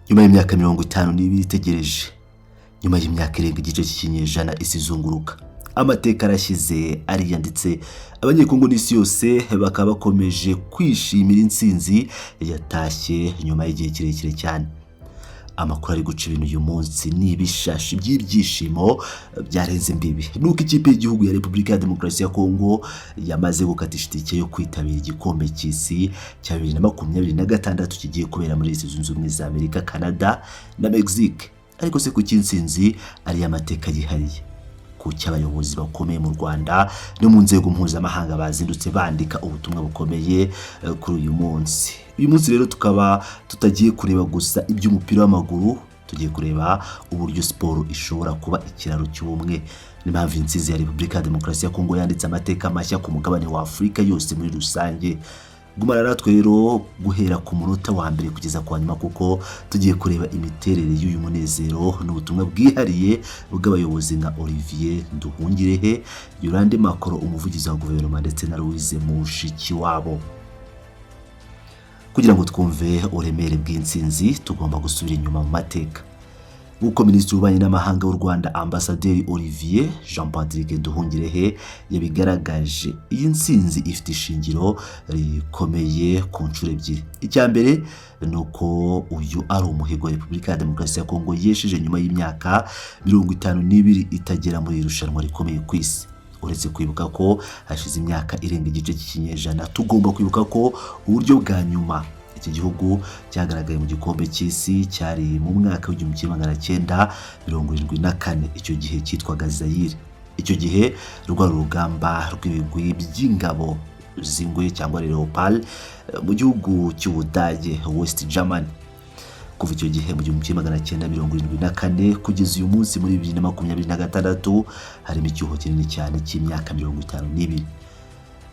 Nyuma y'imyaka 52 itegereje, nyuma y'imyaka irenga igice cy'ikinyejana isi izunguruka, amateka arashyize ariyanditse. Abanyekongo n'isi yose bakaba bakomeje kwishimira intsinzi yatashye nyuma y'igihe kirekire cyane. Amakuru ari guca ibintu uyu munsi ni ibishashi by'ibyishimo byarenze imbibi, nuko ikipe y'igihugu ya Repubulika ya Demokarasi ya Kongo yamaze gukatisha itike yo kwitabira Igikombe cy'Isi cya 2026 kigiye kubera muri Leta Zunze Ubumwe za Amerika, Canada na Mexique. Ariko se kuki intsinzi ari iy'amateka yihariye? Kuki abayobozi bakomeye mu Rwanda no mu nzego mpuzamahanga bazindutse bandika ubutumwa bukomeye kuri uyu munsi? Uyu munsi rero tukaba tutagiye kureba gusa iby'umupira w'amaguru, tugiye kureba uburyo siporo ishobora kuba ikiraro cy'ubumwe n'impamvu intsinzi ya Repubulika ya Demokarasi ya Kongo yanditse amateka mashya ku mugabane wa Afurika yose muri rusange. Gumana natwe rero guhera ku munota wa mbere kugeza ku wa nyuma, kuko tugiye kureba imiterere y'uyu munezero n'ubutumwa bwihariye bw'abayobozi nka Olivier Nduhungirehe, Yolande Makolo, umuvugizi wa guverinoma, ndetse na Louise Mushikiwabo. Kugira ngo twumve uburemere bw'intsinzi, tugomba gusubira inyuma mu mateka. Nk'uko Minisitiri w'Ububanyi n'Amahanga w'u Rwanda, Ambasaderi Olivier Jean Patrick Nduhungirehe, yabigaragaje, iyi ntsinzi ifite ishingiro rikomeye ku nshuro ebyiri. Icya mbere ni uko uyu ari umuhigo Repubulika ya Demokarasi ya Kongo yesheje nyuma y'imyaka 52 itagera muri iri rushanwa rikomeye ku isi. Uretse kwibuka ko hashize imyaka irenga igice cy'ikinyejana, tugomba kwibuka ko uburyo bwa nyuma iki gihugu cyagaragaye mu Gikombe cy'Isi cyari mu mwaka w'1974. Icyo gihe cyitwaga Zayire. Icyo gihe rwari urugamba rw'ibigwi by'ingabo z'ingwe cyangwa Leopard mu gihugu cy'Ubudage, West Germany. Kuva icyo gihe mu 1974 kugeza uyu munsi muri 2026, harimo icyuho kinini cyane cy'imyaka 52.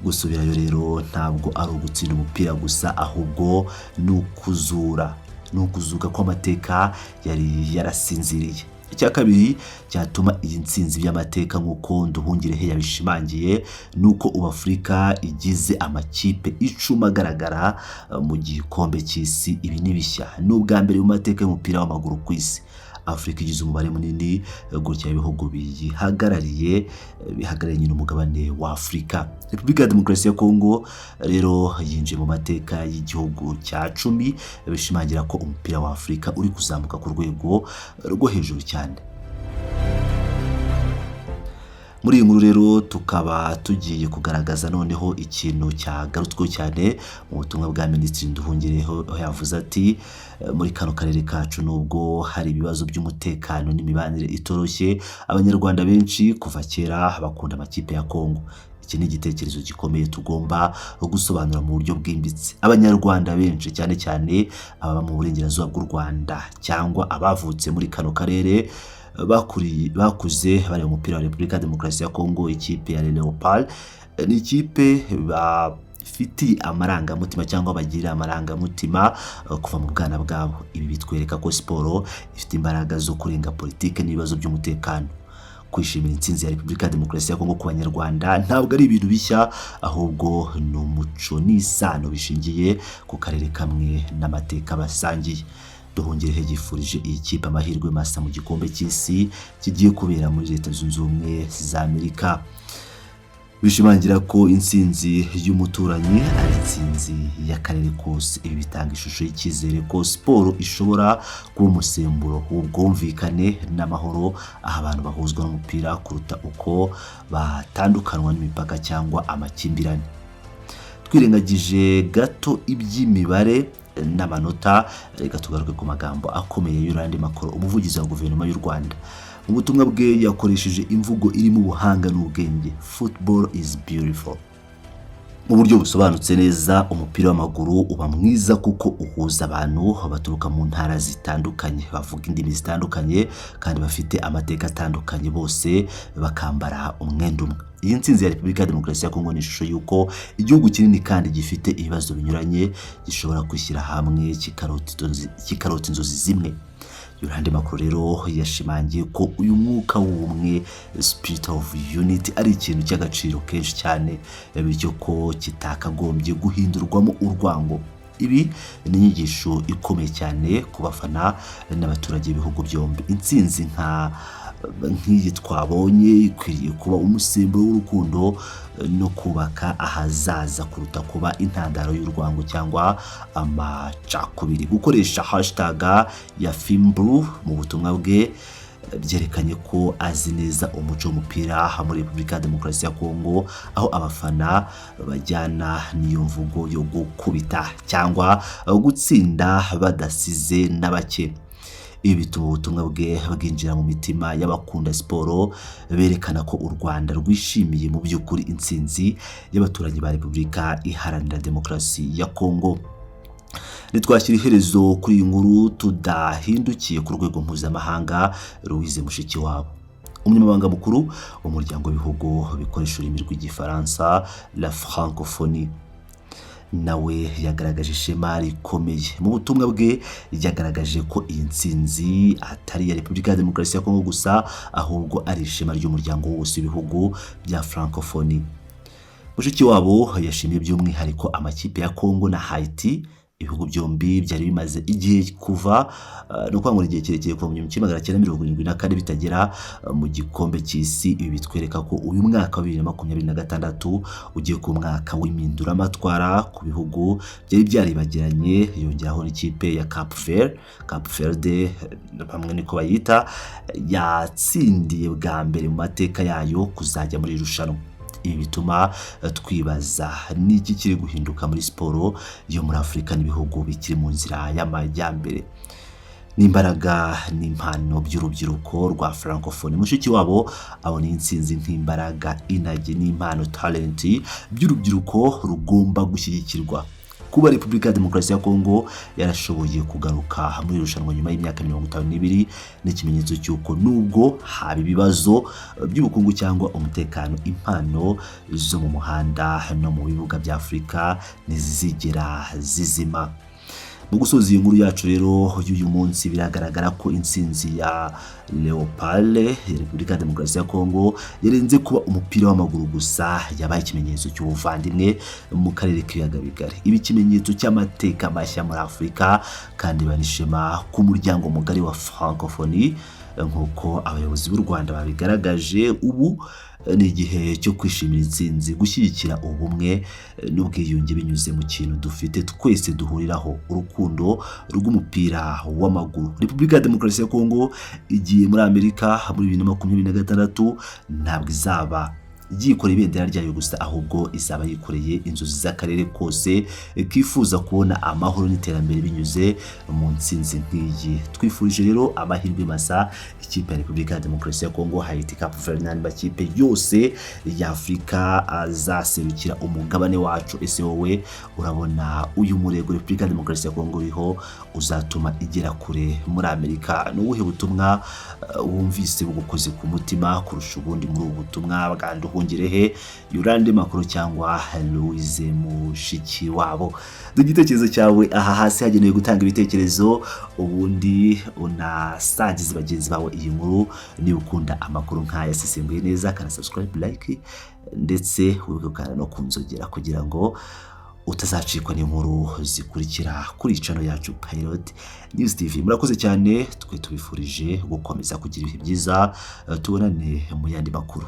Gusubirayo rero ntabwo ari ugutsinda umupira gusa, ahubwo ni ukuzura, ni ukuzuka kw'amateka yari yarasinziriye. Icya kabiri cyatuma iyi ntsinzi y'amateka, nk'uko Nduhungirehe yabishimangiye, ni uko ubu Afurika igize amakipe 10 agaragara mu Gikombe cy'Isi. Ibi ni bishya, ni ubwa mbere mu mateka y'umupira w'amaguru ku isi Afurika igize umubare munini gutya ibihugu biyihagarariye, bihagarariye nyine umugabane wa Afurika. Repubulika ya Demokarasi ya Kongo rero yinjiye mu mateka y'igihugu cya 10, bishimangira ko umupira wa Afurika uri kuzamuka ku rwego rwo hejuru cyane. Muri iyi nkuru rero tukaba tugiye kugaragaza noneho ikintu cyagarutsweho cyane mu butumwa bwa Minisitiri Nduhungirehe, aho yavuze ati: "Muri kano karere kacu, nubwo hari ibibazo by'umutekano n'imibanire itoroshye, Abanyarwanda benshi kuva kera bakunda amakipe ya Kongo." Iki ni igitekerezo gikomeye tugomba gusobanura mu buryo bwimbitse. Abanyarwanda benshi, cyane cyane ababa mu burengerazuba bw'u Rwanda cyangwa abavutse muri kano karere, bakuriye, bakuze bareba umupira wa Repubulika ya Demokarasi ya Kongo. Ikipe ya Leopard ni ikipe bafitiye amarangamutima cyangwa bagirira amarangamutima kuva mu bwana bwabo. Ibi bitwereka ko siporo ifite imbaraga zo kurenga politike n'ibibazo by'umutekano. Kwishimira intsinzi ya Repubulika ya Demokarasi ya Kongo ku Banyarwanda ntabwo ari ibintu bishya, ahubwo ni umuco n'isano bishingiye ku karere kamwe n'amateka basangiye. Nduhungirehe yifurije iyi kipe amahirwe masa mu Gikombe cy'Isi kigiye kubera muri Leta Zunze Ubumwe za Amerika, bishimangira ko intsinzi y'umuturanyi ari intsinzi y'akarere kose. Ibi bitanga ishusho y'icyizere ko siporo ishobora kuba umusemburo w'ubwumvikane n'amahoro, aho abantu bahuzwa n'umupira kuruta uko batandukanwa n'imipaka cyangwa amakimbirane. Twirengagije gato iby'imibare n'amanota, reka tugaruke ku magambo akomeye y'Yolande Makolo, umuvugizi wa guverinoma y'u Rwanda. Mu butumwa bwe yakoresheje imvugo irimo ubuhanga n'ubwenge: "Football is beautiful." Mu buryo busobanutse neza, umupira w'amaguru uba mwiza kuko uhuza abantu baturuka mu ntara zitandukanye, bavuga indimi zitandukanye kandi bafite amateka atandukanye, bose bakambara umwenda umwe. Iyi ntsinzi ya Repubulika ya Demokarasi ya Kongo ni ishusho y'uko igihugu kinini kandi gifite ibibazo binyuranye gishobora kwishyira hamwe kikarota inzozi zimwe. Yolande Makolo rero yashimangiye ko uyu mwuka w'ubumwe, spirit of unity, ari ikintu cy'agaciro kenshi cyane, bityo ko kitakagombye guhindurwamo urwango. Ibi ni inyigisho ikomeye cyane ku bafana n'abaturage b'ibihugu byombi. Intsinzi nk'iyi twabonye ikwiriye kuba umusemburo w'urukundo no kubaka ahazaza kuruta kuba intandaro y'urwango cyangwa amacakubiri. Gukoresha hashtag ya Fimbu mu butumwa bwe byerekanye ko azi neza umuco w'umupira muri Repubulika ya Demokarasi ya Kongo, aho abafana bajyana n'iyo mvugo yo gukubita cyangwa gutsinda badasize na bake. Ibi bituma ubutumwa bwe bwinjira mu mitima y'abakunda siporo, berekana ko u Rwanda rwishimiye mu by'ukuri intsinzi y'abaturanyi ba Repubulika Iharanira Demokarasi ya Kongo. Ntitwashyira iherezo kuri iyi nkuru tudahindukiye ku rwego mpuzamahanga. Louise Mushikiwabo, umunyamabanga mukuru w'umuryango w'ibihugu bikoresha ururimi rw'Igifaransa, la Francophonie, nawe yagaragaje ishema rikomeye. Mu butumwa bwe yagaragaje ko iyi ntsinzi atari iya Repubulika ya Demokarasi ya Kongo gusa, ahubwo ari ishema ry'umuryango wose w'ibihugu bya Francophonie. Mushikiwabo yashimiye by'umwihariko amakipe ya Kongo na Haiti, ibihugu byombi byari bimaze igihe kuva ni ukuvuga ngo igihe kirekire kuva mu 1974 bitagera mu gikombe cy'isi. Ibi bitwereka ko uyu mwaka wa 2026 ugiye ku mwaka w'impinduramatwara ku bihugu byari byaribagiranye. Yongeraho n'ikipe ya Cape Verde, Cape Verde bamwe niko bayita, yatsindiye bwa mbere mu mateka yayo kuzajya muri iri rushanwa. Ibi bituma twibaza n'iki kiri guhinduka muri siporo yo muri Afurika n'ibihugu bikiri mu nzira y'amajyambere, n'imbaraga n'impano by'urubyiruko rwa Francophonie. Mushikiwabo abona iyi ntsinzi nk'imbaraga, inagi n'impano, talent by'urubyiruko rugomba gushyigikirwa. Kuba Repubulika ya Demokarasi ya Kongo yarashoboye kugaruka muri iri rushanwa nyuma y'imyaka 52 ni ikimenyetso cy'uko nubwo haba ibibazo by'ubukungu cyangwa umutekano, impano zo mu muhanda no mu bibuga bya Afurika ntizizigera zizima. Mu gusoza iyi nkuru yacu rero y'uyu munsi, biragaragara ko intsinzi ya Leopard ya Repubulika ya Demokarasi ya Kongo yarenze kuba umupira w'amaguru gusa. Yabaye ikimenyetso cy'ubuvandimwe mu karere k'ibiyaga bigari, iba ikimenyetso cy'amateka mashya muri Afurika, kandi banishema ku muryango mugari wa Francophonie nk'uko abayobozi b'u Rwanda babigaragaje. Ubu ni igihe cyo kwishimira intsinzi, gushyigikira ubumwe n'ubwiyunge binyuze mu kintu dufite twese duhuriraho, urukundo rw'umupira w'amaguru. Repubulika ya Demokarasi ya Kongo igiye muri Amerika muri 2026, ntabwo izaba yikoreye ibendera ryayo gusa, ahubwo izaba yikoreye inzozi z'akarere kose kifuza kubona amahoro n'iterambere binyuze mu ntsinzi nk'iyi. Twifurije rero amahirwe masa ikipe ya Repubulika ya Demokarasi ya Kongo, Haiti, Cape Verde n'andi makipe yose ya Afurika azaserukira umugabane wacu. Ese wowe urabona uyu murego Repubulika ya Demokarasi ya Kongo uriho uzatuma igera kure muri Amerika? Ni ubuhe butumwa wumvise bugukoze ku mutima kurusha ubundi muri ubu butumwa bwa Nduhungirehe, Yolande Makolo cyangwa Louise Mushikiwabo? Duha igitekerezo cyawe aha hasi hagenewe gutanga ibitekerezo, ubundi unasangize bagenzi bawe iyi nkuru. Niba ukunda amakuru nk'aya asesenguye neza, kana subscribe, like, ndetse wibuke gukanda no kunzogera kugira ngo utazacikwa n'inkuru zikurikira kuri channel yacu Pilot News TV. Murakoze cyane, twe tubifurije gukomeza kugira ibihe byiza, tubonane mu yandi makuru.